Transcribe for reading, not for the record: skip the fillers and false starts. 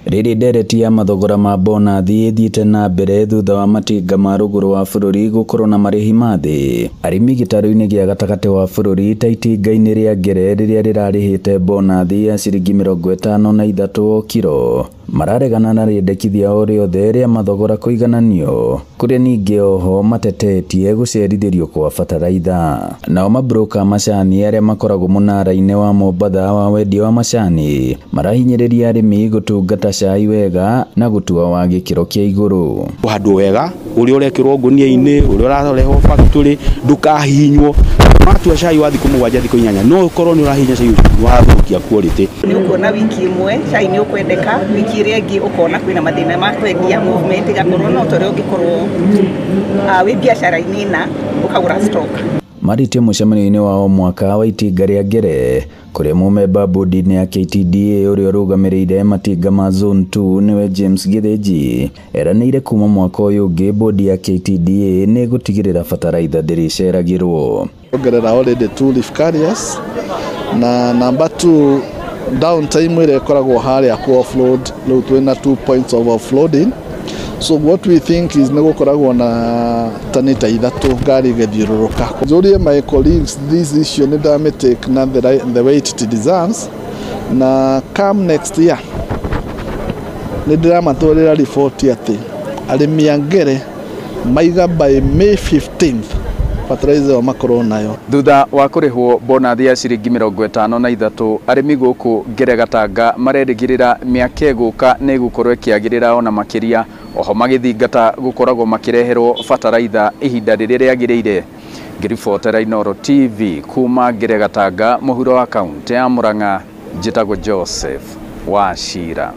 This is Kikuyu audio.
Rĩrĩ ndereti ya mathogora ma bonathi ĩthiĩte na mbere thutha wa matinga ma rũgũrũ wa bũrũri gũkorwo na marĩhi ma thĩ. Arĩmi gĩtarũ-inĩ gĩa gatagatĩ wa bũrũri ta itinga-inĩ rĩa Ngere rĩrĩa rĩrarĩhĩte bonathi ya ciringi 53 o kiro mararegana na rĩendekithia o rĩothe rĩa mathogora kũigananio, kũrĩa ningĩ oho matetetie gũcerithĩrio kwa bataraitha. Nao mabroka a macani arĩa makoragwo mũnara-inĩ wa Mombatha wa wendia wa macani marahinyĩrĩria arĩmi gũtungata cai wega na gũtua wa gĩkĩro kĩa igũrũ. Kũhandwo wega ũrĩa ũrekĩrwo ngũnia-inĩ, ũrĩa ũrarehwo factory, ndũkahihinywo. Matua cai wa thikũ 7 thikũ 8 no ũkorwo nĩ ũrahihinya cai ũcio nĩ wathũkia quality. Nĩ ũkuona wiki ĩmwe cai nĩ ũkwendeka, wiki ĩrĩa ĩngĩ ũkona kwĩna mathĩna ma kwendia, movement ĩgakorwo no ta ũrĩa ũngĩkorwo wĩ biacara-inĩ na ũkagũra stock. Marĩtie mũcemanio-inĩ wa o mwaka wa itinga rĩa Ngere kũrĩa mũmemba bodi-inĩ ya KTDA ũrĩa ũrũgamĩrĩire matinga ma Zone 2 nĩwe James Gĩthĩnji eranĩire kuma mwaka ũyũ ũngĩ bodi ya KTDA nĩ ĩgũtigĩrĩra bataraitha ndĩrĩceragĩrwo. Ongerera already 2 leaf carriers na number 2 downtime ĩrĩa ĩkoragwo harĩa ku offload, rĩu twĩna 2 points of offloading. So what we think is nĩ gũkoragwo na tani ta 3 ngari ĩgĩthiũrũrũka. Njũrie my colleagues this issue nĩ ndamĩtake na the weight it deserves, na come next year nĩ ndĩramatwarĩra riboti atĩ arĩmi a Ngere maiga by May 15th fertilizer ĩyo makorwo nayo. Thutha wa kũrĩhwo bonathi ya ciringi 53 arĩmi gũkũ Ngere Gatanga marerĩgĩrĩra mĩaka ĩgũka nĩ ĩgũkorwo ĩkĩagĩrĩra ona makĩria, oho magĩthingata gũkoragwo makĩreherwo bataraitha ihinda rĩrĩa rĩagĩrĩire. Ngĩribotera Inooro TV kuma Ngere Gatanga mũhuro wa kaũntĩ ya Murang'a, njĩtagwo Joseph Wachira.